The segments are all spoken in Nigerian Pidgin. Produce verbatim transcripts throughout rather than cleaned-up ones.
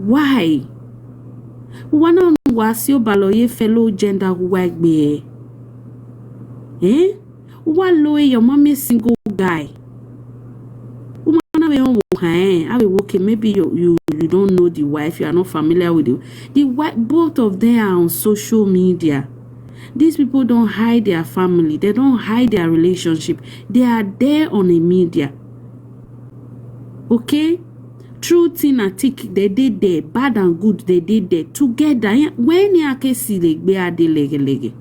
Why? Wana wasi obalo ye fellow gender who wa gbe. Eh? Wa lo your mommy single guy. Woman, I will, eh, I will, okay, maybe you, you, you don't know the wife, you are not familiar with the, the wife. Both of them are on social media. These people don't hide their family, they don't hide their relationship. They are there on the media. Okay? True thing and thick, they did there. Bad and good, they did there. Together, eh? When you can see the bear de lege lege.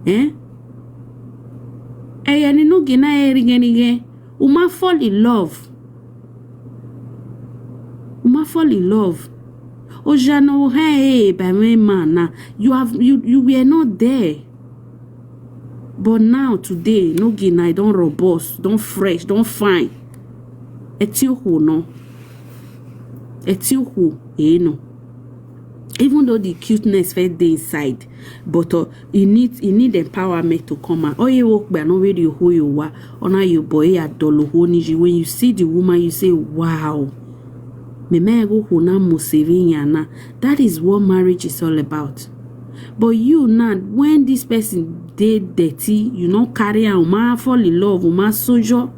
Eh? Eh, yani no gina eh, rige rige. Uma fall in love. Uma fall in love. Ojano, hey, by my man, now you have, you, you were not there. But now, today, no gina, I don't robust, don't fresh, don't fine. Etiokwu, no. Etiokwu, eh, no. Even though the cuteness felt dey inside, but uh, you need, you need empowerment to come out. Oh, you work by no radio who you are. Ona you boy, a dolo who need you. When you see the woman, you say, "Wow." Me me go who na Museveni na. That is what marriage is all about. But you now, when this person dey dirty, you no carry am, uma fall in love, uma sojo.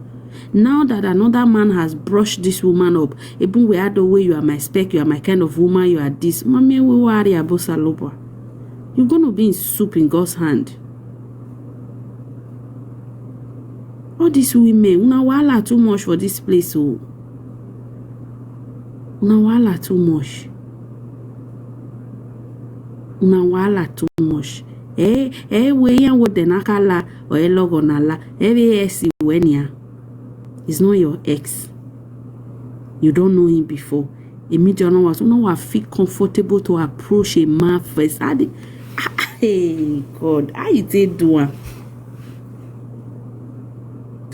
Now that another man has brushed this woman up, even we had the way you are my spec, you are my kind of woman, you are this. Mommy, we worry about Saloba. You're gonna be in soup in God's hand. All these women, una wahala too much for this place, oh. Una wahala too much. Una wahala too much. Eh, eh, we yan wo den akala, or eh, logo na la. Eh, we eh, si wenia. It's not your ex. You don't know him before. Immediately, no was, no one feel comfortable to approach a man first. How the, hey, God, how you take do am?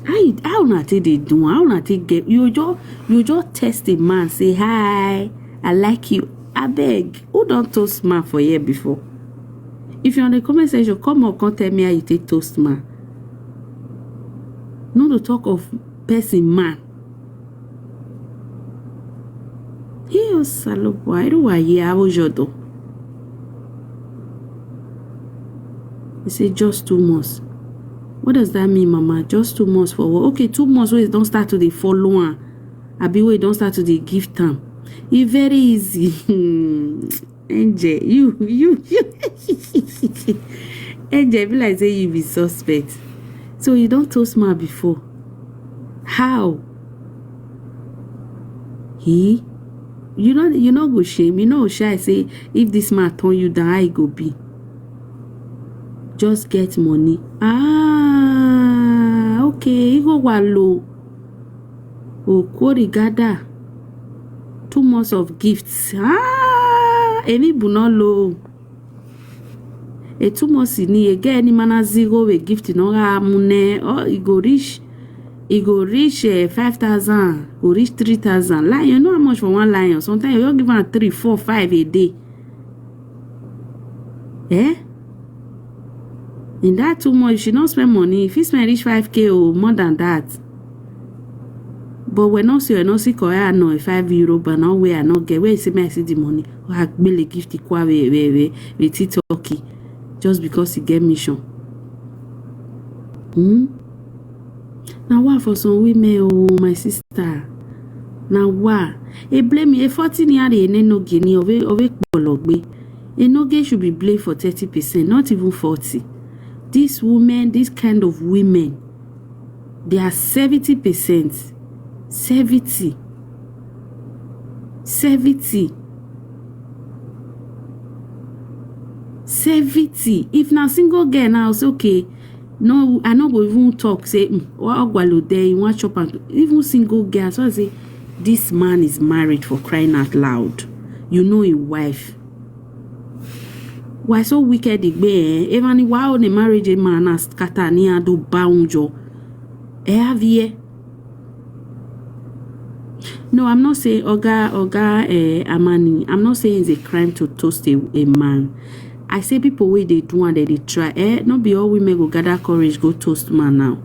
How you, how una take dey do am? How una take get, you just, you just test a man, say, "Hi, I like you." Abeg, who don toast man for here before? If you're on the comment section, come up, come tell me how you take toast man. No to talk of person man. Hey, Osalopo, I don't want hear how you do. You say just two months. What does that mean, Mama? Just two months for what? Okay, two months wey you don start to dey follow am. Abi wey you don start to dey gift am. E very easy. Angel, you, you, you. Angel, be like say you be suspect. So you don toast man before. How? He? You no, you no go shame. You no go shy say if this man turn you down, how e go be? Just get money. Ah, okay. You go wa low. Okori gather. Two months of gifts. Ah, emi bu no low. E two months ni e get any mana zero we gift no ga mune. Oh, e go reach, e go reach eh, five thousand, go reach three thousand. Lion, you know how much for one lion? Sometimes you just give am three, four, five a day. Eh? In that two months, she don't spend money. If you spend reach five K or more than that. But we no see, we no see Korea no five euro, but now we are not get. Where you see me, I see the money. I really gift the kwa we we we we tea turkey, just because he get mission. Hmm. Now what for some women, oh my sister? Now what? E blame me. A fourteen year e ne no gini ove ove pologbe. E no ge should be blamed for thirty percent, not even forty. These women, this kind of women, they are seventy percent. Seventy. Seventy. Seventy. If na single girl now, say okay. No, I no go even talk. Say, "Mm, wa ogwalo there, you want chop am." Even single girl, so I say, "This man is married, for crying out loud. You know his wife." Why so wicked igbe, eh? Even wa on a marriage a man as scatter ni ado bounjo. Eh, have here. No, I'm not saying Oga, Oga eh, Amani. I'm not saying it's a crime to toast a, a man. I say people wey dey do and they dey try. Eh, not be all women go gather courage, go toast man now.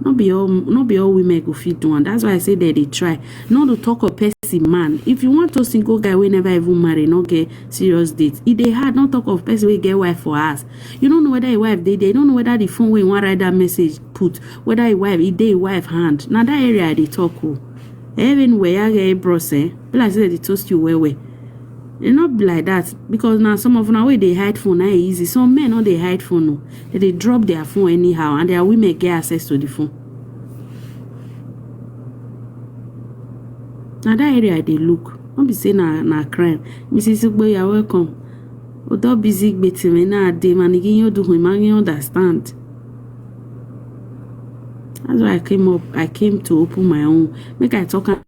No be all, no be all women go fit do am. That's why I say dem dey try. No to talk of person man. If you want to single guy wey never even marry, no get serious date, e dey hard. No talk of person wey get wife for house. You no know whether your wife dey there. You no know whether the phone wey you wan write that message put, whether your wife, e dey your wife hand. Na that area I dey talk o. Even where ya get bros, eh? Be like say dem dey toast you well well. E no be like that, because na some of una wey dey hide phone na e easy. Some men no dey hide phone o. Dem dey drop their phone anyhow, and their women get access to the phone. Na that area I dey look. No be say na, na crime. Missus Ugbo, you are welcome. Odo busy gbetime na dey manigin you do him, I understand. That's why I came up. I came to open my own. Make I talk am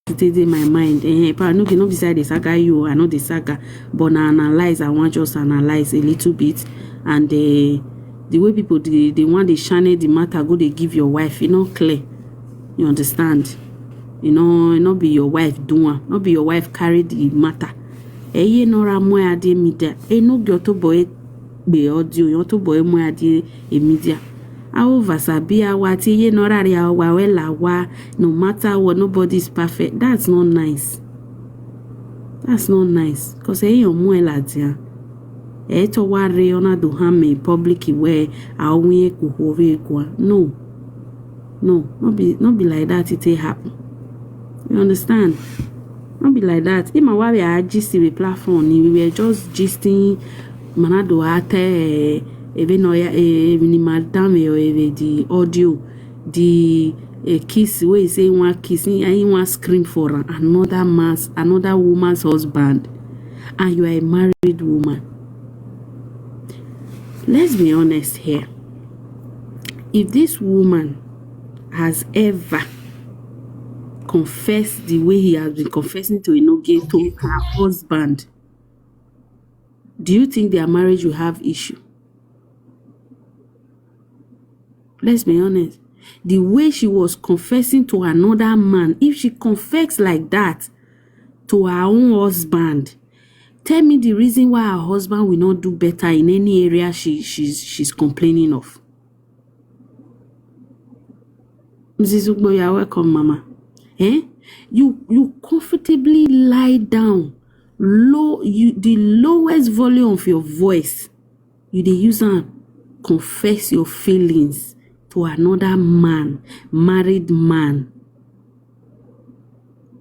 today dey my mind. Eh, pa, no be, no be say I dey saga you, I no dey saga, but na analyze, I wan just analyze a little bit, and, eh, the way people dey, dey wan dey shine the matter, go dey give your wife, e no clear. You understand? You know, e no be your wife do am, no be your wife carry the matter. Eye nora mo ade media, e no gyoto boy be audio, yoto boy mo ade e media. Awo vasabi awa ti ye nora ri awa we la wa. No matter what, nobody is perfect. That's not nice. That's not nice. Cause e yo mo e la dia. E to wa re ona do ha me public we a wi e ku ho ve kwa. No. No, no be, no be like that it take happen. You understand? No be like that. If my wife are gisting with platform, we were just gisting. Manado ate, eh, even no ya, eh, even the madam, eh, or even the audio, the, eh, kiss wey say one kiss, he, he one scream for another man's, another woman's husband, and you are a married woman. Let's be honest here. If this woman has ever confessed the way he has been confessing to Enoge, to her husband, do you think their marriage will have issue? Let's be honest. The way she was confessing to another man, if she confessed like that to her own husband, tell me the reason why her husband will not do better in any area she, she's, she's complaining of. Missus Ugbo, you are welcome, Mama. Eh? You, you comfortably lie down, low, you, the lowest volume of your voice. You dey use am confess your feelings to another man, married man,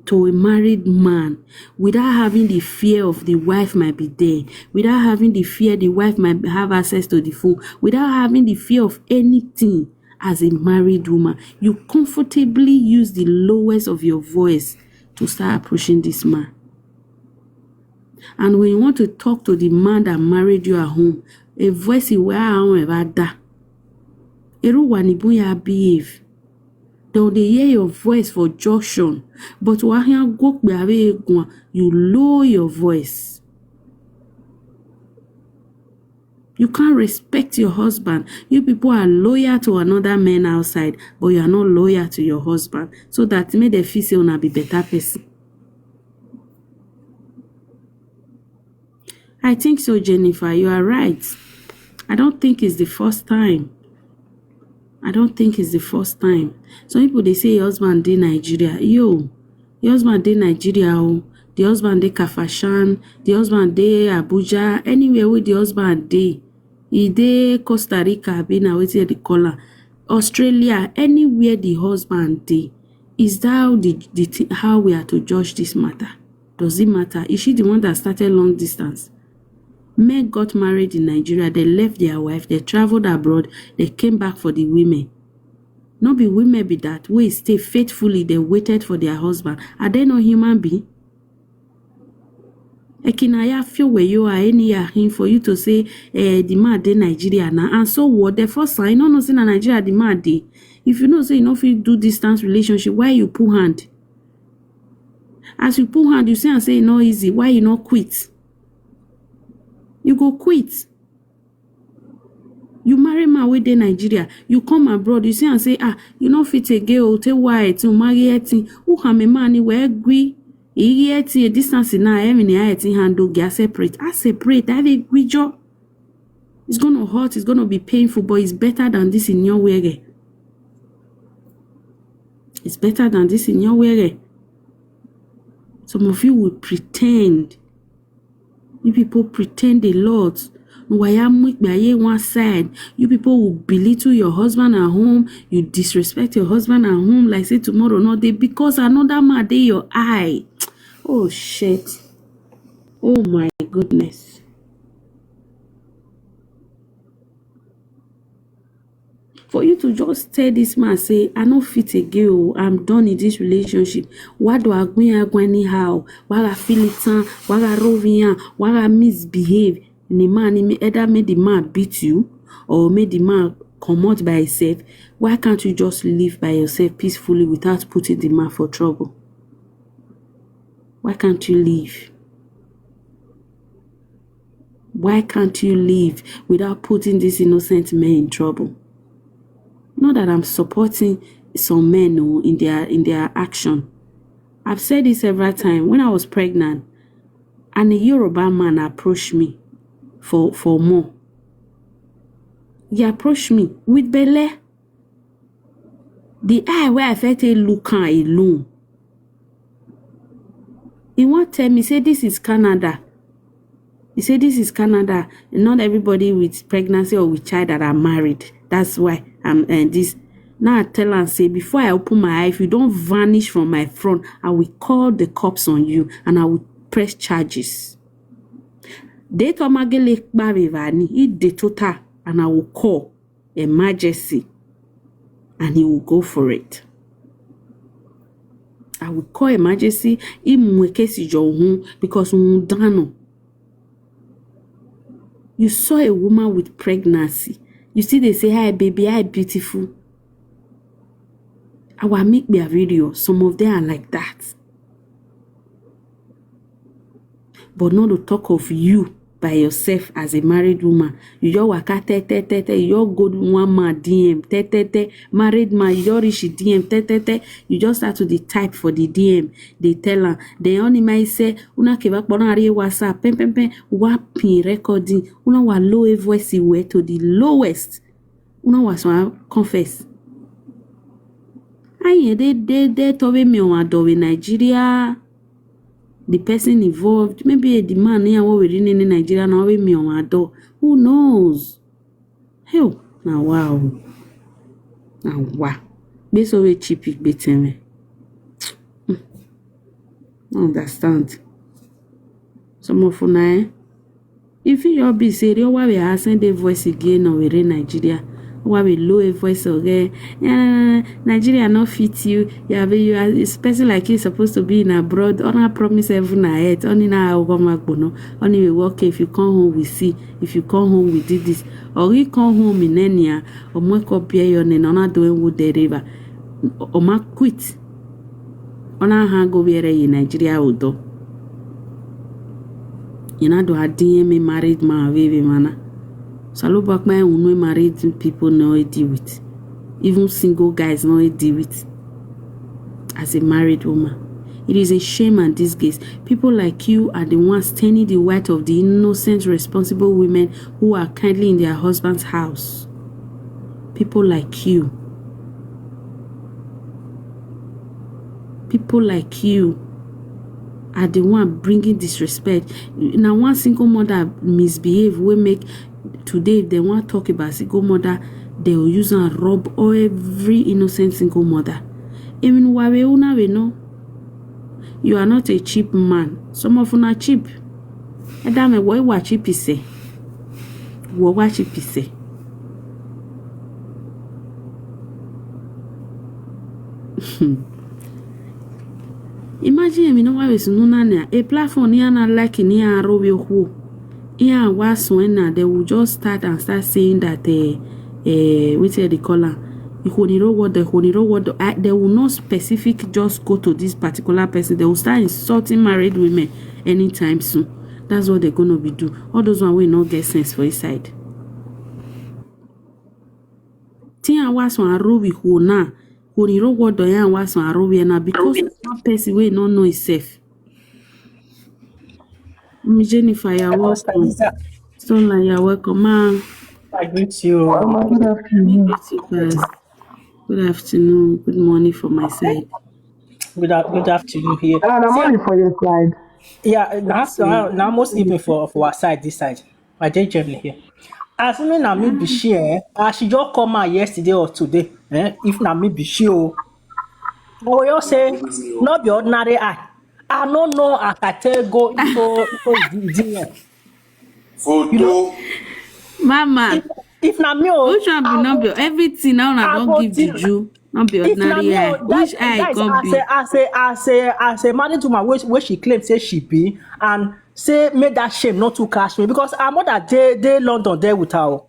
to a married man, without having the fear of the wife might be there, without having the fear the wife might have access to the phone, without having the fear of anything. As a married woman, you comfortably use the lowest of your voice to start approaching this man. And when you want to talk to the man that married you at home, a voice you wear on ever da. Eru wanibuya behave. Though they hear your voice for junction, but wahia gokbe, you lower your voice. You can't respect your husband. You people are loyal to another man outside, but you are not loyal to your husband. So that made the feel say una be better person. I think so, Jennifer. You are right. I don't think it's the first time. I don't think it's the first time. Some people, they say your husband dey Nigeria. Yo, your husband dey Nigeria o. The husband dey Kafashan. The husband dey Abuja. Anywhere with the husband dey. He dey Costa Rica, be na wetin they call am. Australia, anywhere the husband dey. Is that the, the thi-, how we are to judge this matter? Does it matter? Is she the one that started long distance? Men got married in Nigeria, they left their wife, they traveled abroad, they came back for the women. No be women be that wey stay faithfully, they waited for their husband. Are they not human being? Ekinaya feel where you are any him for you to say, eh, the man dey Nigeria now. And so what? The first sign, no, no, say na Nigeria the man dey. If you know say you no fit do distance relationship, why you pull hand? As you pull hand, you see and say e no easy. Why you no quit? You go quit. You marry man wey dey Nigeria, you come abroad, you see and say, ah, you no fit again o, take why to marry etin. Who am a man wey agree? He etin a distance now, every ni etin handle get separate. I separate, I dey gwijo. It's gonna hurt, it's gonna be painful, but it's better than this in your way. It's better than this in your way. Some of you will pretend. You people pretend a lot. Why am I one side? You people will belittle your husband at home. You disrespect your husband at home like say tomorrow not day because another man dey your eye. Oh shit. Oh my goodness. For you to just tell this man say, "I no fit again o, I'm done in this relationship." Why do I go and go anyhow? Why I feel it? Why I rovian? Why I misbehave? And the man, he may either make the man beat you or make the man come out by himself. Why can't you just live by yourself peacefully without putting the man for trouble? Why can't you leave? Why can't you leave without putting this innocent man in trouble? Not that I'm supporting some men, oh, in their in their action. I've said this several times. When I was pregnant, and a Yoruba man approached me for for more. He approached me with belle. The eye where I felt a look am alone. He won't tell me say this is Canada. He said this is Canada. Not everybody with pregnancy or with child that are married. That's why I'm and this. Now I tell and say before I open my eye, if you don't vanish from my front, I will call the cops on you and I will press charges. They told Magele Barivani, eat the total, and I will call emergency and he will go for it. I will call emergency, he mwe case ijo hun because un dano. You saw a woman with pregnancy. You see, they say, "Hi, baby, hi, beautiful." Our make their video, some of them are like that. But not to talk of you by yourself as a married woman. You just waka te te te te. You just go one man D M te te te. Married man, you just reach the D M te te te. You just start to the type for the D M. They tell her. Then only might say, "Una keva kpona ari WhatsApp pen pen pen. Wa pin recording. Una wa low a voice iwe to the lowest. Una wa so confess." Aye, they they they told me on Adobe Nigeria. The person involved, maybe the man here what we in Nigeria now we me on Ado. Who knows? Hell, now wow. Now wow. Be so we cheap it better me. Hmm. I understand. Some of una, eh? If you all be say, "Oh, why we are send the voice again or we in Nigeria? Why we low a voice again? Yeah, Nigeria not fit you. Yeah, but you are a person like you supposed to be in abroad. Only promise heaven and earth. Only now I go my bono. Only we work. If you come home, we see. If you come home, we did this. Or we come home in Enya. Or my copy your name. Ona doing wood the river. Or my quit. Ona hang over here in Nigeria. Udo. You know, do a D M a married man, baby mana. Salubakma, who know married people no deal with. Even single guys no deal with. As a married woman, it is a shame and disgrace. People like you are the ones staining the white of the innocent, responsible women who are kindly in their husband's house. People like you. People like you are the one bringing disrespect. Now one single mother misbehave will make today if they want talk about single mother, they will use and rob all every innocent single mother. Even why we una we know. You are not a cheap man. Some of una cheap. Edame, what what cheap is say? What what cheap is say? Imagine me no why we sunu na a platform ni ana like ni a robe who. Yeah, was when uh, they will just start and start saying that uh, uh, what they call her. Ihoniro what the Honiro what the, uh, they will not specific just go to this particular person. They will start insulting married women anytime soon. That's what they're gonna be do. All those one will not get sense for inside. Tin awa son arobi ho na. Honiro what the yan was on arobi na because one person will not know himself. Mm, Jennifer, you're welcome. Sola, you're welcome. Ma, I greet you. Mama, good afternoon. Greet you first. Good afternoon, good morning for my side. Good, a- good afternoon here. Ah, na See, morning for your side. yeah, that's now, now most evening for, for our side this side. I dey Germany here. As me na me be she, eh? As she just come out yesterday or today, eh? If na me be she, oh, I will just say, not be ordinary eye. I no know as I tell go into into the D M. You know, Photo. Mama, if na me, oh, which one be I not go, be everything now? I I don't go give till juju, not be if na ordinary me, eye. oh, guys, Which eye guys, come as be? a as a as a as a married woman, which which she claims say she be, and say make that shame not to catch me because her mother dey dey London there with her. Oh.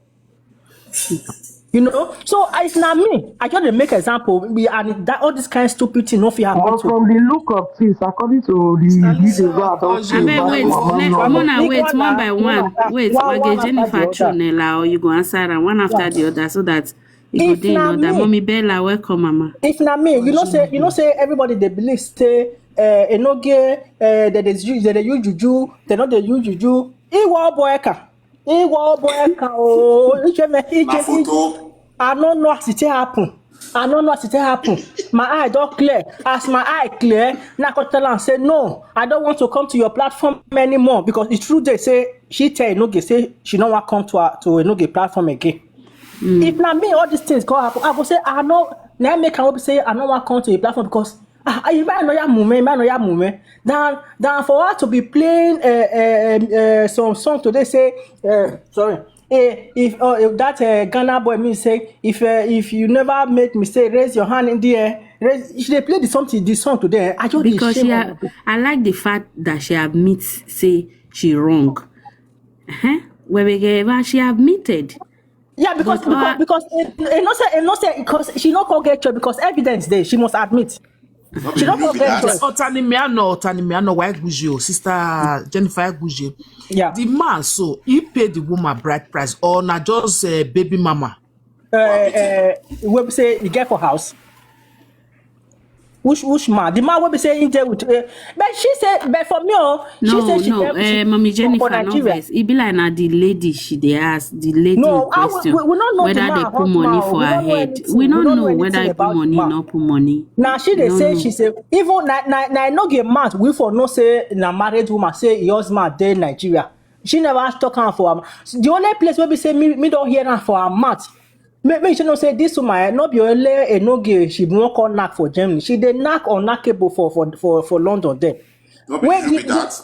You know, so if na me, I just dey make example, we- and that all this kind of stupid thing no fit happen But to. From the look of things, according to the Salisa, video wey I don see, Oji, Abeg, back wait, from Oji, let Amazon, Mona Big wait, one one na by one one. after Wait, one one Wage after Jennifer the other. Chunela, or you go answer am one after the other so that you go If dey in na order. me, Mommy Bella, welcome, Mama. If na me, you know say you know say everybody dey believe say uh, enoge uh, they dey use they dey use juju, they no dey use juju. Iwa oboeka, iwa oboeka oh, ijeme Na ijeme. photo. I no know as it take happen. I no know as it take happen. My eye don clear. As my eye clear, na I come tell am say no, I don't want to come to your platform anymore because the truth dey say she tell Enoge say she no wan come to her, to Enoge platform again. If na me all these things come happen, I go say I no na make am be say I no wan come to the platform because ah ah, you might know ya mume, you might know ya mume. Than than for her to be playing uh, uh, uh, some song today say uh, sorry. Eh, if uh, if that uh, Ghana boy mean say if uh, if you never make mistake, raise your hand in the air. Raise, she dey play the something the song today. Eh, I just dey Because she, shame ha- on her. I like the fact that she admits say she wrong. Huh? Webegeva, she admitted. Yeah, because But because uh, because eh, eh, no say eh, no say because she no come get choice because evidence dey she must admit. No She be no me come be get that. choice. Otanimiano, Otanimiano, why Guji, oh, sister Jennifer Guji. Yeah. The man, so he paid the woman bride price, or na just uh, baby mama. Uh, uh, we be say you get for house. Which which man? The man will be saying there with. Uh, but she said, but for me, oh, she No, said she no, get she, uh, Mommy for, for Jennifer, no Nigeria. Vex. It be like na the lady she dey ask, the lady in No, I, we, question, we, we don't know the whether they man put hot money man. Oh. for We her don't know head. anything. We We don't don't know know whether anything he put about the money, man. Not put money. Now she We dey don't say know. She say even na na na no get man we for no say na married woman say your husband dey Nigeria. She never talk am for am. The only place where we say me me don't hear am for her mouth. Me me she know say this woman eh, no be only a no gay she won't call knock for Germany. She dey knock unknackable for for for for London there. No be Where you the, be that.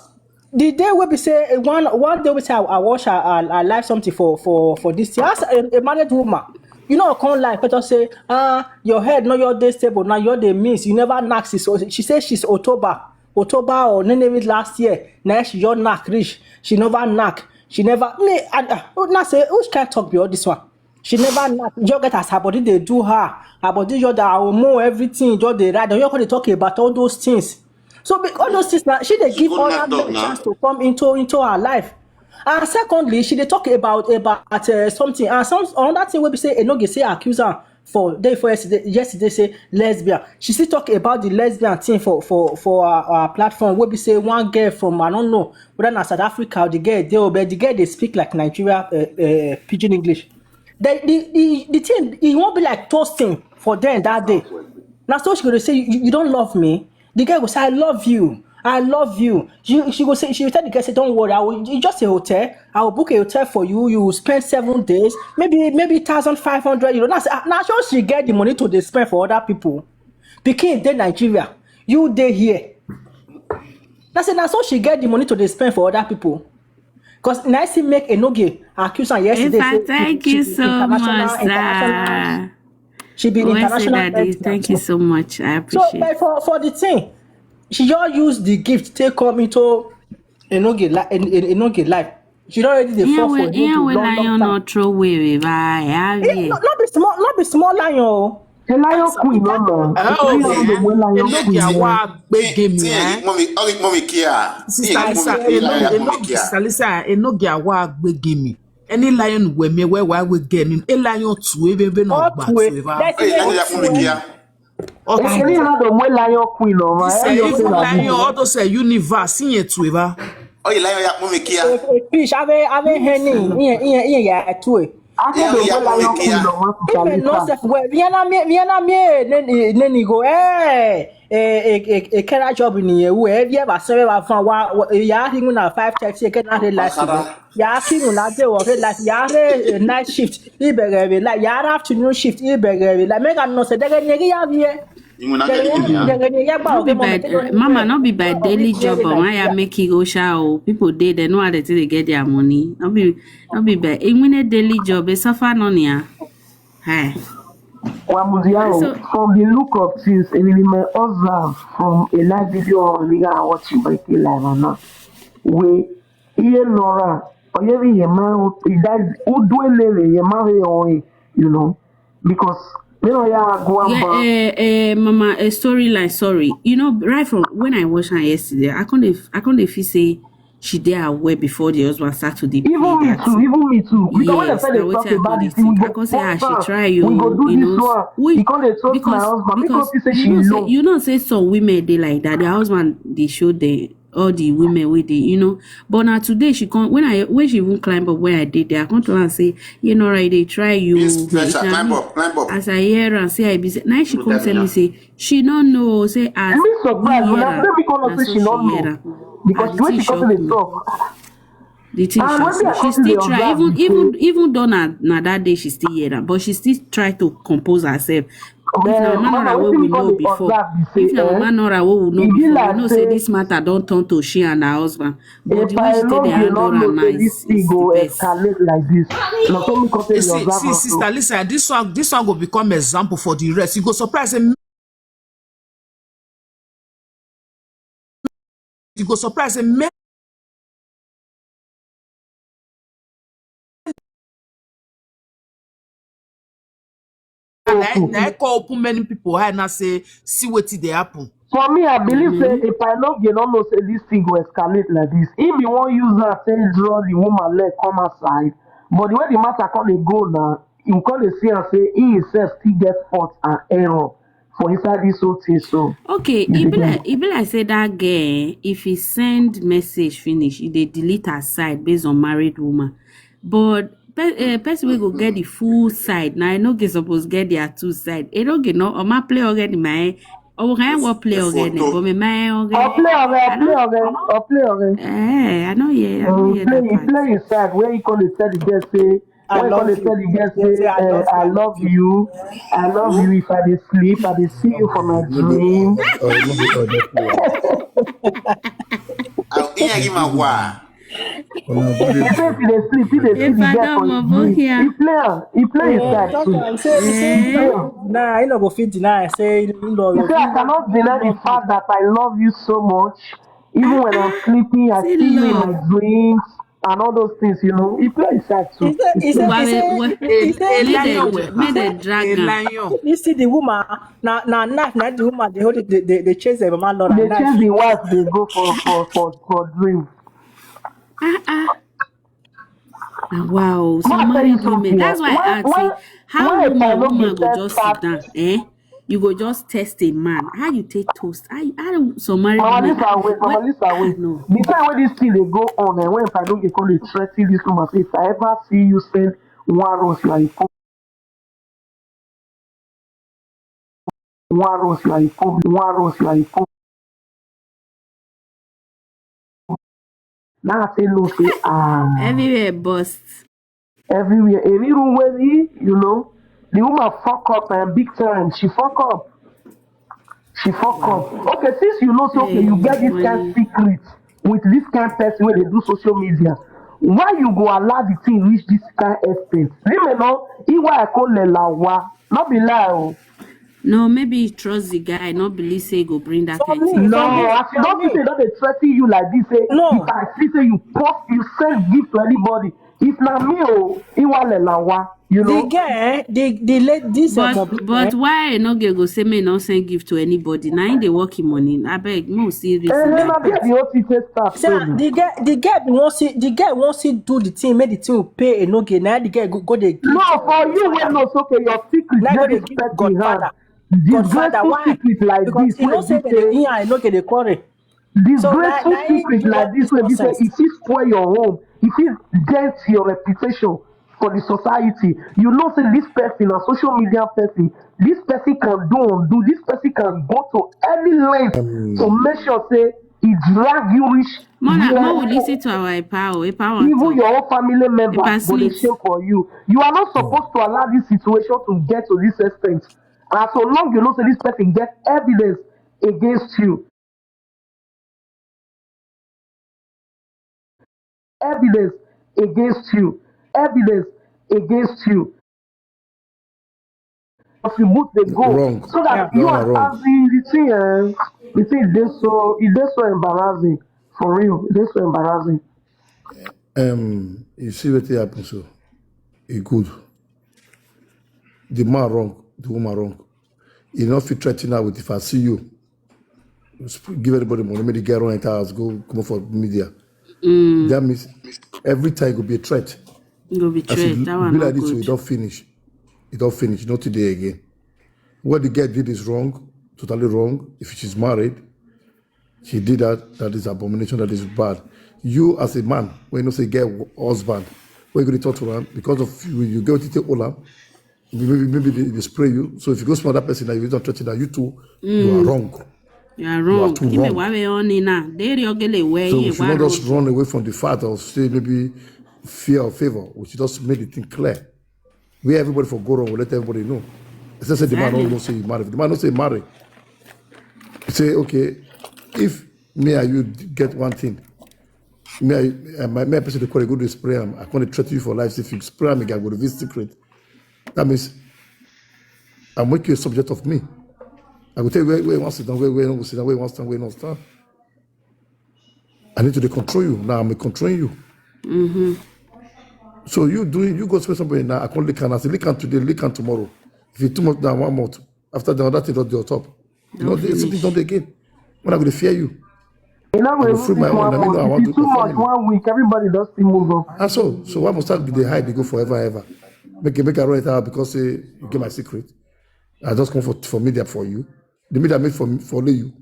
the, the day we be say eh, one one day we say I, I watch her, her, her live something for for for this thing. As a, a married woman, you know, come live, but just say ah your head no your day stable now you're the miss you never knock. She so she say she's October October or name it last year. Now she your knock reach. She never knock. She never me. I, I, now say which kind talk be all this one? She never knock. You get as her body they do her. Her body you the hormone everything. You the right. You can talk about all those things. So be- all those things now she they She give go all knock that dog many now. chance to come into into her life. And secondly, she they talk about about uh, something and some another thing we be say Enoge say accuse her for day for yesterday, yesterday say lesbian. She still talk about the lesbian thing for for for our, our platform. We be say one girl from I don't know whether na South Africa or the girl dey but the girl they speak like Nigeria uh, uh, pidgin English. The, the the the thing it won't be like toasting for them that day. Now so she go dey say you, you don't love me. The girl go say I love you. I love you. She, she go say she will tell the girl say don't worry. I will, it's just a hotel. I will book a hotel for you. You will spend seven days, maybe maybe thousand five hundred euro. Now, say, ah, now so she get the money to dey spend for other people. Pikin dey Nigeria, you dey here. Now say now so she get the money to dey spend for other people. Cause na she make Enoge accuse her yesterday. Ifa, Say she, thank she you be so international, much, international. Sir. She be Well said, international Daddy. lesbian. Thank you so much. I So, appreciate. But for for the thing, she just use the gift take come into Enoge li- En- En- Enoge life. She don already dey fall for Iyanwe Enoge long long Iyanwe lion time. No throw away, bye. Eh, no, no be small, no be small lion. Oh. The lion queen, no, no. Oh, Three of the yeah. lion Enoge queen, yeah. Awa Gbegemi, Thing, eh? mommy, oh, mommy Kia. Sister Thing, Lisa, mommy, Eno- Kia, mommy Eno- Kia. Sister Lisa, Enoge Awa Gbegemi. Any lion we me we wa we gemi. A lion to ebe be no All gba to it. to eba. That's Hey, it. let me that mommy Kia. All It's to really it. not the way lion queen, no, This right? eh, Every even other lion, thing. All those eh, universe, in to eba. Oh, you like that mommy Kia. Eh, eh, Fish, have a have a henny. Yeah, yeah, yeah, yeah. Two. Akede Yeah, wela yeah, yoku yeah. lo wan Even no kutalisa. Self well. Viena me, viena me, neni go. Eh, eh, eh, eh, kera job ni ye. Who every ever serve fan wa. Ya hingu na five thirty. Kena re life. Masara. Ya hingu na day work life. Ya re eh, night shift. Ibere re la. Ya re afternoon shift. Ibere re la. Make am no say dege ni ya vie. Imu na gani ni ya. Dege ni ya ba No be oge mo by me. uh, mama, no be by daily job or why you make it go show. People dey there know how they take dey get their money. No be no be by even a daily job. They suffer no near. Hey. Wamuziao, So- from the look of things, and in my observe from a live video or nigga I watch you break it live or not. We iye nora, or you hear man, that who do a lele, ye man, you know, because you know, yeah, go and Yeah, back. uh, uh, mama, a storyline. Sorry, you know, right from when I watched her yesterday, I couldn't, I couldn't feel say she dey aware before the husband start to dey play Even me that too, thing. Even me too. Because when I Yes, said they na talk wetin I about come the dey thing, we think. go I come say, ah, she confirm. Try you, We go do you this know, one. we He come dey talk my because husband. Make because us say you she know say know. You know say some women dey like that. Their husband dey show them all the women wey dey, you know. But now today she come when I when she even climb up where I did there, I come to her and say, you know, right, they try you. This Hey, pressure, if na climb me, up, climb up. As I hear and say I be say, now she Look come at tell me me now. Say she no know. Say as Me surprise he when hear I am, say me come na out say so she she no hear know. Am. Because And the the way thing she come shock to the me. Talk. The thing And shock when me me. I She come to still the try, even observe, even say, even though na na that day she still hear am, but she still try to compose herself. If na eh, Mama Mama, Nora wey wetin we me come know dey before, observe be if say, na eh, Mama Nora wey we know e be before, we like know say say this matter don turn to she and her husband. But the way she take dey Epanoge handle no her know now say this is is thing the go best. Escalate like this. Na so me come You take see, observe see, am sister so. Lisa, this one, this one go become example for the rest. You go surprise a you go surprise a men. And I, I call open many people. I now say, see what they happen. For me, I believe say Mm-hmm. Epanoge no know say this thing go escalate like this. He be wan use am take draw the woman leg come outside. But the way the matter come dey go now, you come dey see am say he himself still get fault and error for inside this whole thing. So Okay, you e be dey like e be like say that girl, if he send message finish, e dey delete her side based on married woman. But pe- uh, person wey go get the full side, now I no get suppose get their two side. E no get no, Oma play already my. Oh, can I go play The already? photo. But me my I'll already. play already, I I'll play don't. already, I'll play already. Eh, I know, yeah, I know, Um, yeah, play, that he part. Play his side where he come dey tell the girl say, I where he come love dey tell the you. girl Say, say, I eh, love I you. love you, I love you. If I dey sleep, I dey see you for my dream. Or you go other player. I'll hear him a wa. Una He say if he dey sleep, he dey see If the I girl don't for his move over dream. here. He play am, he play his side Talk too. am say, say, Eh? no, nah, I no go fit deny. Say, you know, He say I cannot deny the fact that I love you so much. Even when I'm sleeping, I See see you in my love. Dreams and all those things, you know. He play his side too. He say, he say, But he wait, say, wait, he say, A make lion them will dra- make them happen. drag A am. Lion. You see the woman, na na knife, na the woman they hold it, they, they, they chase the mama Lord They and knife. Chase the wife, they go for for for for dream. Ah ah. Ah, wow, Ma some tell married you women. Something. That's why I Why ask say, why how why if I woman no be woman go first just sit part? Down, eh? You go just test a man. How you take toast? I I don't some married Mama women. Lisa wait, Mama What? Lisa wait. No. The time when this thing they go on, and when if I don't get call, they threaten this woman. Say, if I ever see you send one rose like phone, one rose like phone, one rose like phone. Now I say no, say ah. Everywhere bust. Everywhere. Every room where he, you know, the woman fuck up and big time. She fuck up. She fuck up. Okay, since you know, so okay, you get this kind of secret with this kind of person when they do social media. Why you go allow the thing reach this kind of extent? Women, no, he why I call Lelawa. Not be lie. Oh. No, maybe he trusts the guy, not believe say he go bring that kind of thing. No, I don't think they don't dey threaten you like this. Say, No. If I see say you post, you send gift to anybody. If na me, oh, he want Lelawa. You know. The girl, eh, the the late this. But but why I no get go say me no send gift to anybody? Now they work him money. I beg, no see this. Eh, na there the O T T staff. Say the girl, the girl be wan see, the girl wan see do the thing, make the thing will pay a no gain. Now the girl go, go dey. No, for you, when no, so okay, your secret, Now let they me give respect the hand. Godfather. Godfather, Disgraceful why? Secret like Because this, you know when say they they say, yeah, I no get the quarry. disgraceful that- secret like this, when they say, nonsense. If you spoil your home, if you get your reputation, for the society. You know say this person, a social media person, this person can do undo, this person can go to any length to make sure say he drag you reach Mona, where Mo will listen to our Epa o. Epa want even talk. Your own family member Epa go dey Smith. Shame for you. You are not supposed to allow this situation to get to this extent. And so long you know say this person get evidence against you. Evidence against you. Evidence against you. Contribute the goal. Wrong. So that you are wrong. As in the thing, eh, the thing is so it is so embarrassing for real. It is so embarrassing. Um, you see what happen so? It good. The man wrong, the woman wrong. You not fit threaten her with if I see you. Give everybody money, make the girl run enter house, go come for media. Mm. That means every time it go be a threat. It go be threat. That one be like this, so it don't finish. It don't finish. Not today again. What the girl did is wrong, totally wrong. If she's married, she did that. That is abomination. That is bad. You as a man, when you say get husband, when you go to talk to her because of you, you get to take Ola. Maybe maybe they, they spray you. So if you go smell that person, that you don't touch it, that you too, mm. You are wrong. You are wrong. You are too wrong. They so we should not just run away from the fact of say maybe fear or favor. We should just make the thing clear. Where everybody for go wrong, we let everybody know. As I said, the man don't say he married. The man don't say he married. He say, okay, if me and you get one thing, me, I, my, my person to call a good spray, I can't threaten you for life. If you spray me, I go to this secret. That means I make you a subject of me. I will tell you where, where you want to sit down, where, where you want to sit down, where you want to stand, where you want to stand. I need to control you. Now I'm controlling you. Mm-hmm. So you doing, you go spend somebody now. I can't lick and I say, lick and today, lick and tomorrow. If you too much now, one month. After the other thing, don't do your top. You know, something don't again. When I will fear you. You know, we free my own. I mean, I want to too much one week. Everybody does still move on. And so, so why must I be the hide? They go forever, ever. Make it make a right out because say you get my secret. I just come for for media for you. The media made for for you.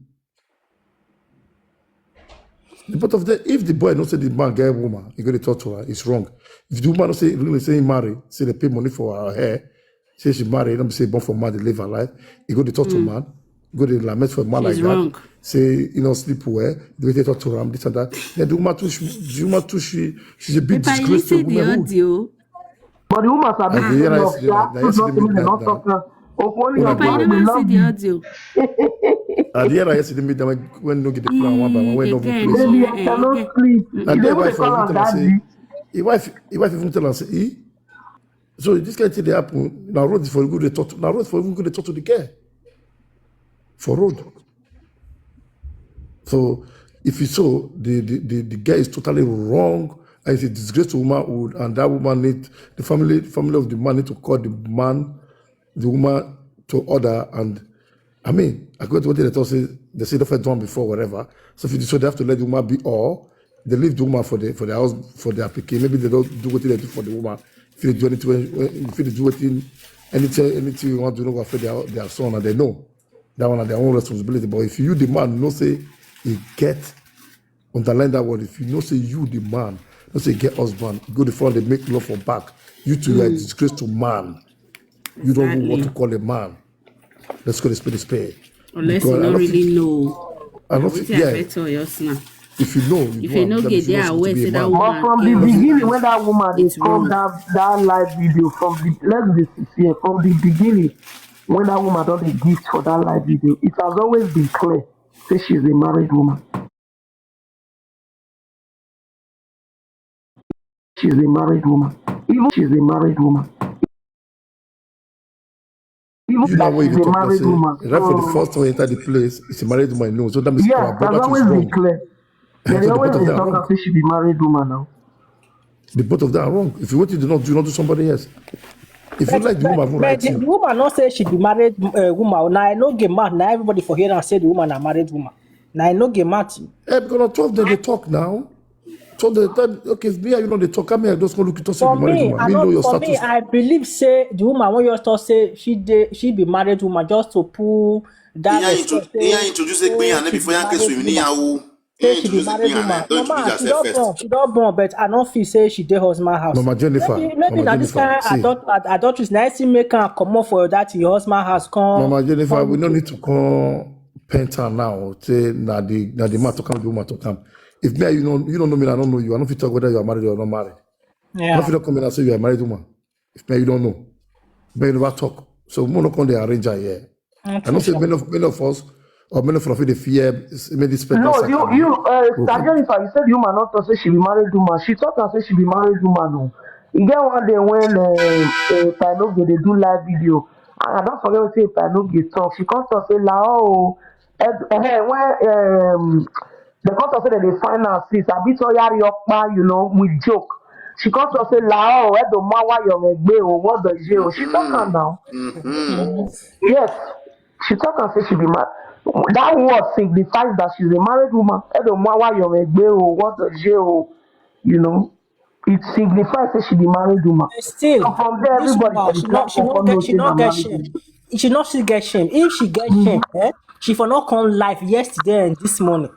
But of the if the boy not say the man get woman, he go to talk to her. It's wrong. If the woman not say really say he marry, say they pay money for her hair, say she marry, let me say born for man, they live her life. He go to talk to man, go to lament for a man like that. Say you know sleep well, the way they talk to her, this and that. Then the woman too, she, the woman too, she she's a big disgrace to womanhood. But the woman sabi say no, she has to not even dey not talk now. Okwoni, your family love you. I hear I yesterday meet them when no get the plan one by one when no play. Baby, I cannot sleep. I dey wife for even tell am say, his wife, his wife even tell am say, eh? So this kind of thing dey happen. Now road for good they talk. Now road for even good they talk to the girl for road. So if you so the the, the, the guy is totally wrong and it's a disgrace to womanhood and that woman need the family the family of the man need to call the man the woman to order and I mean I go to what they talk say they say the first one before whatever. So if you so they have to let the woman be all they leave the woman for the for their house for their picking. Maybe they don't do what they do for the woman. If they do anything if they do anything anything anything you want to know for their, their son and they know. That one are their own responsibility. But if you the man no say he get underline that word, if you know say you the man, no say get husband, go the front they make love for back. You two are a disgrace to man. You don't even want to call a man. Let's call a spade a spade. Unless you don't really know. I don't think yeah. If you know, you if you know get there away, say that woman. But from the beginning, when that woman is come that that live video from the let's be sincere from the beginning when that woman don dey gift for that live video, it has always been clear say she's a married woman. She's a married woman. Even she's a married woman. Even you know that she's a married woman. Right for the first time we enter the place, it's a married woman. No, so that means yeah, our brother is wrong. Clear. They always talk as if she be married woman now. The both of them are wrong. If you want to do not do not do somebody else. If you like the woman, but, but the, the woman not say she be married uh, woman. Now I know get mad. Now everybody for here and say the woman a married woman. Now I know get mad. Yeah, because on twelve then they talk now. So the time, okay, if me and you know they talk, I mean, I just go look at us. For me, I know your for status. Me, I believe say the woman when you talk say she de, she be married woman just to pull that. He introduce the queen and before you can swim in. Say she be married woman. Mama, she don born, she don born, but I no feel say she dey husband house. Mama Jennifer, maybe, maybe Mama na this Jennifer, kind see. Adult, ad-, adulteries na still make am comot for that your husband house come. Mama Jennifer, we no need to come paint her now. Say na the, na the man talk am, the woman talk am. If me, you know, you don't know me, I don't know you. I don't fit talk whether you are married or not married. Yeah. I don't fit come in and say you are a married woman. If me, you don't know. Me, you never talk. So we no come dey arrange her here. I know say many of, many of us or many of us dey fear s-, make this pregnant. No, you, you, uh, Sister Jennifer, you said the woman not talk say she be married woman. She talk and say she be married woman. No, you get one day when uh, uh, Pinoge dey do live video, and I don't forget what say Pinoge talk. She come talk say la oh, eh, eh, when um, the come talk say dem dey find her since. I be to yari okpa, you know, with joke. She come talk say la oh, edo mawa yo megbe o, what the jail. She talk am now. Yes. She talk and say she be mad. That word signifies that she's a married woman. Edo mawa yo megbe o, what the jail, you know. It signifies that she be married woman. But still, so from there, this everybody woman, she not, she not get, she not get shame. She not still get shame. If she get shame, eh, she for not come live yesterday and this morning.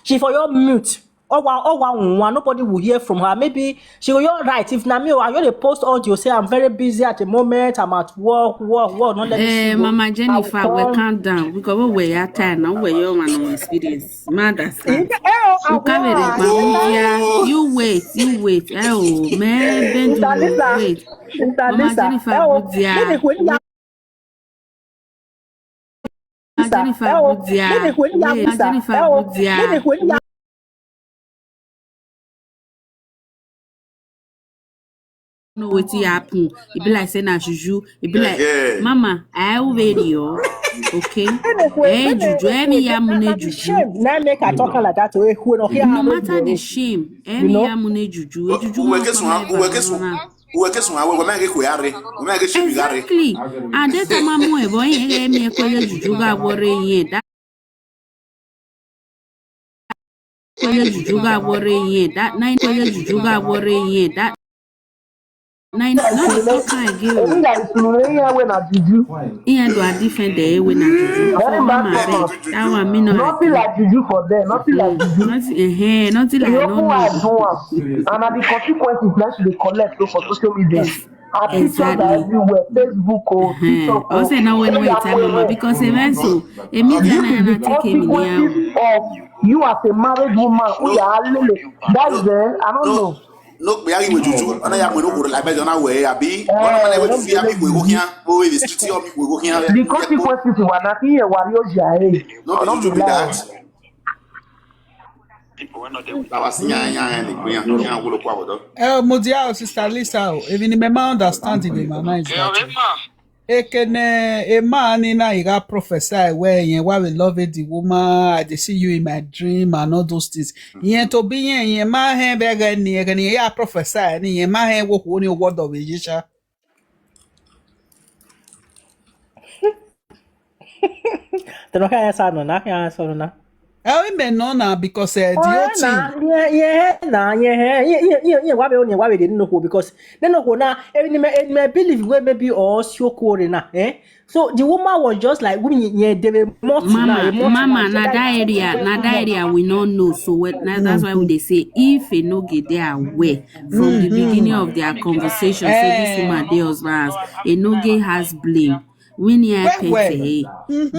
She for your mute. Oh wow, oh wow, wow, nobody will hear from her. Maybe she will your right. If na me, I go dey post audio say I'm very busy at the moment. I'm at work, work, work. Not let me Eh, see. Mama Jennifer, we calm down because we were your time now. We your man on experience. Mother, you wait, you wait. Eh, oh, man, Sister Lisa, wait. Sister Mama Lisa, Jennifer, eh, oh, good dear. Jennifer, good dear. Wait, Jennifer, good dear. Know wetin happen. E be like say na juju. E be like, Mama, I will ready you. Okay. Eh, juju. Eh, me ya mune juju. Shame. Now make I talk like that. No matter the shame. Eh, me ya mune juju. Eh, juju. Exactly. And that time I'm more boy. Eh, me ko juju ga worry. That Kwele juju ga worry yen. That nine kwele juju ga worry yen. That nine, no dey talk am again o. Iye do a defend the way na juju. So mama abeg, that one me no agree. Nothing like juju for there. Nothing like juju. Nothing, eh, nothing like no. And na the consequences na she dey collect so for social media. Her pictures are everywhere, Facebook o, TikTok o. Also, now when we tell mama because events so, e mean say na na take him there. Consequences of you as a married woman, who you are lele. That is, eh, I don't know. No, be ari we juju. Ana ya mo no go like be na we abi. Ona mana we fi abi we go here. We be street abi we go here. The consequences were nothing here. Wari o jare. No be juju be that. People wey no dey with us. Eh, Mudia, Sister Lisa, o, even the mama understand the mama is that. Ekene, a man in a, he got prophesy where yen, why we love it, the woman, I dey see you in my dream and all those things. Yen to be yen, yen ma hen beg any, any, ya prophesy, any, yen ma hen wo wo ni word of Yesha. They don't can answer no, na can answer no na. Eh, women no na because, eh, the whole thing. Yeah, yeah, na, yeah, yeah, yeah, yeah, yeah, why we only, why we didn't know who, because they know who na, eh, any me, any me believe we maybe or show quarry na, eh? So the woman was just like, women, yeah, they were more Mama, na, mama, na that area, na that area we no know. So what, na, that's why we dey say, if e no get there aware from the beginning of their conversation, say this woman dey husband house, e no get has blame. We need a pet, eh?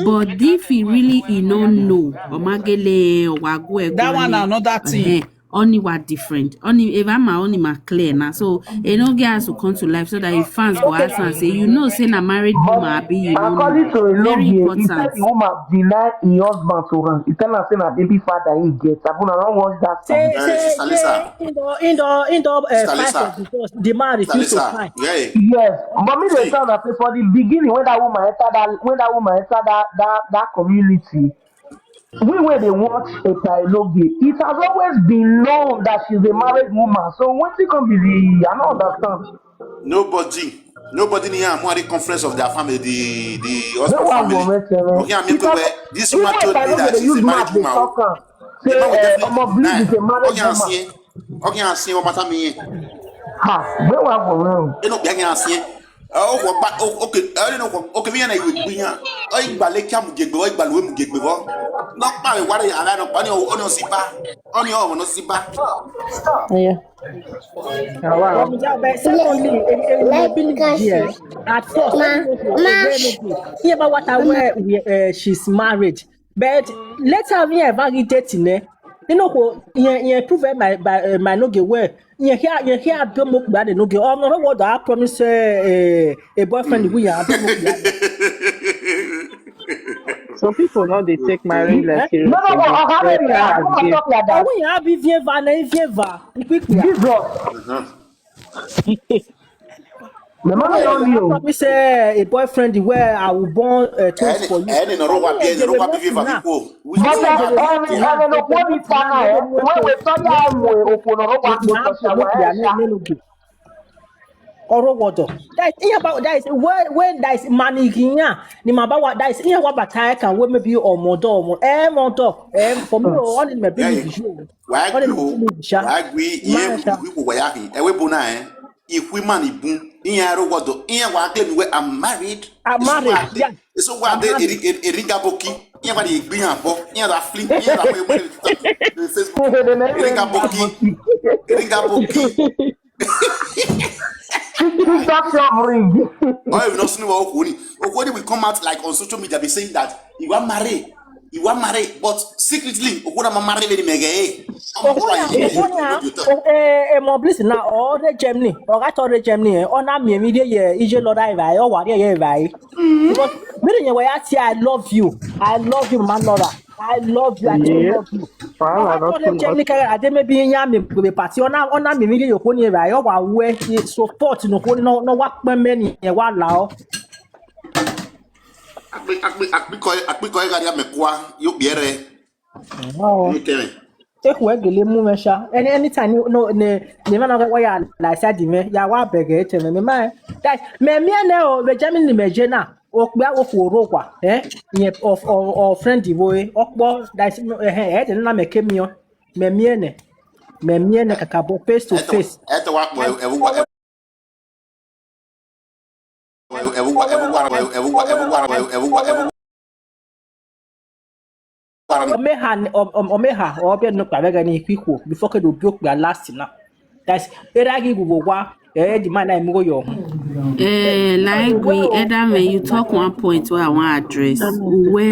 But if he really, he no know, or magele, or wago, eh, that one another thing. Only what different. Only if I'm only my clear now. So e no get us to come to life so that your fans go ask and say, you know, say na married woman, abi you know. According to Enogie, he said the woman deny his husband to her. He tell her say na baby father he get. Abuna don watch that. Say, say, say, in the, in the, in the, uh, fight of the divorce, the man refused to fight. Yes, but me dey tell that for the beginning when that woman enter that, when that woman enter that, that, that community, we wey dey watch Epa Enogie, it has always been known that she's a married woman. So wetin come be the, I no understand. Nobody, nobody near Amuari conference of their family, the, the husband family. Okay, I mean, this woman told me that she's a married woman. Say, eh, Omo Bliss is a married woman. Okay, I see what matter me. Ha, where wa go well? You know, I see. Oh, okay, I don't know. Okay, me and I will be here. Oh, you bale kam gbe, oh, you bale mu gbe, oh. No, pa we ware ya, no, pa ni o, no si ba. Oni o, no si ba. Yeah. Wow. But secondly, a, a, a believe here. At first, Ma- when you go to a girl, no go. Hear about what I wear. Uh, she's married, but later we ever get dating, eh? You know, go, yeah, yeah, prove it my, by, uh, my no get well. Yeah, here, yeah, here, I don't know that no get. Oh, no, what I promise, uh, uh, a boyfriend we are. Some people know they take marriage like No, no, no, I haven't. I don't talk like Oh, that. we have if you ever, if you ever, quick. Jesus. The man don't know. Promise, uh, a boyfriend where I will born uh, twins for you. Any no roba bi, no roba bi viva vipo. But uh, um, I don't know what we find out. When we talk about we open a roba, Ọrọ wọdọ. That is, yeah, but that is when, when that is money here. Ni ma ba wa, that is, yeah, what but I can we maybe or more door, more eh, more door. Eh, for me, oh, only me believe you. Why Only go? me believe sha. Why we? Yeah, we go where he. Ewe bona eh. If we man ibun, in ya rogodo, in ya wa claim we are married. I'm married, yeah. So what they eringa boki. In ya wa the igbiyan bo. In ya da fling. In ya da we we. Facebook. Eringa boki. Eringa boki. Stop covering. Oh, you not seen what Okuni. Okuni will come out like on social media be saying that he was married. He was married, but secretly, Okuna ma married very mega. Eh. Okonya, Okonya, eh, eh, mo bliss na, or the Germany, or I told the Germany, eh, or na me, me, yeah, ije lo dai vai, or what, yeah, vai. Because me, yeah, where I say, "I love you, I love you, man, Laura, I love you, I do love you." Wow, I not told too the Germany, much. I did maybe in Yami, be party, or na, or na me, me, you, Okuni, right, or what, where, so forth, you know, no, no, what, many, eh, what, lao. Akpi akpi akpi koi akpi koi gari amekwa yo biere. Oh. Ni kere. Take away the limu mesha. Any anytime you no ne ne man of why I like said me. Ya wa beg it me me man. That me me ne o be Germany me jena. O gba o foro kwa. Eh? Nye of of friend wo eh. Okpo that is eh eh na me kemi o. Me me ne. Me me ne kakabo face to face. Eto wa po ewu wa ewu wa ewu wa ewu wa ewu wa ewu wa ewu wa. Omeha, omeha, or be no kpa bega ni kwikwo before ke do biok gba last na. That's eragi gugu wa. Eh, the man I mugo yo. Eh, like we Edame, you talk one point where I want to address. Where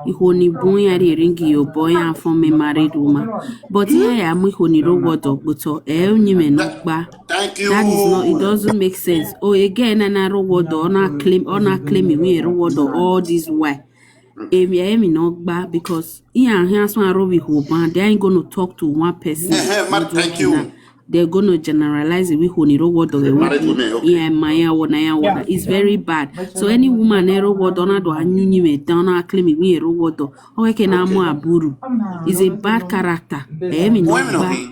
ihoni bun ya ringi yo boy and from a married woman. But here I am ihoni ro word of buto. Eh, ni me no gba. Thank you. That is not. It doesn't make sense. Oh, again, and I ro word or not claim or not claim we ro word all this why. Emi emi no gba because he and him so ro we ho ban. They ain't gonna talk to one person. Eh, eh, man, thank you. They're gonna generalize it. We honi ro word of the Married women, okay. Yeah, my yeah, one, yeah, one. It's very bad. So any woman ero word on do anyunyi me down a claim we ero word. Okay, na mo aburu. Is a bad character. Eh, me no Women gba. okay.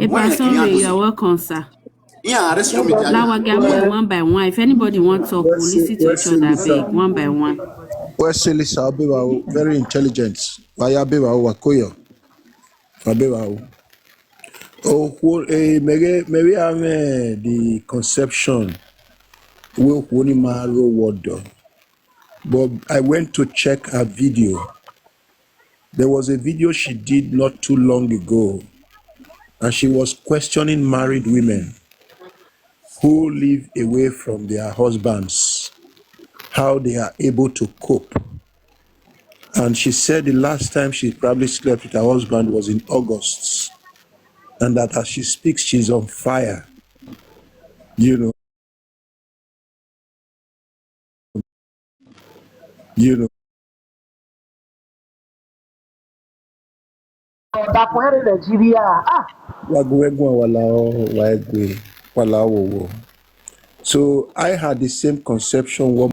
Eh, but Women sorry, okay. You're welcome, sir. Yeah, arrest me. Lawa get me one by one. If anybody wants to talk, we'll listen to each other, beg, one by one. Wesley Sabiwa, very intelligent. Waya Biwa Wakoyo. Wabiwa. Oh, eh, maybe, maybe I'm eh, the conception. We only maro word. But I went to check her video. There was a video she did not too long ago, and she was questioning married women who live away from their husbands, how they are able to cope. And she said the last time she probably slept with her husband was in August, and that as she speaks, she's on fire. You know, you know. Dakwere Nigeria. Ah, Wagwegwa wala o, wagwe, wala wo wo. So I had the same conception what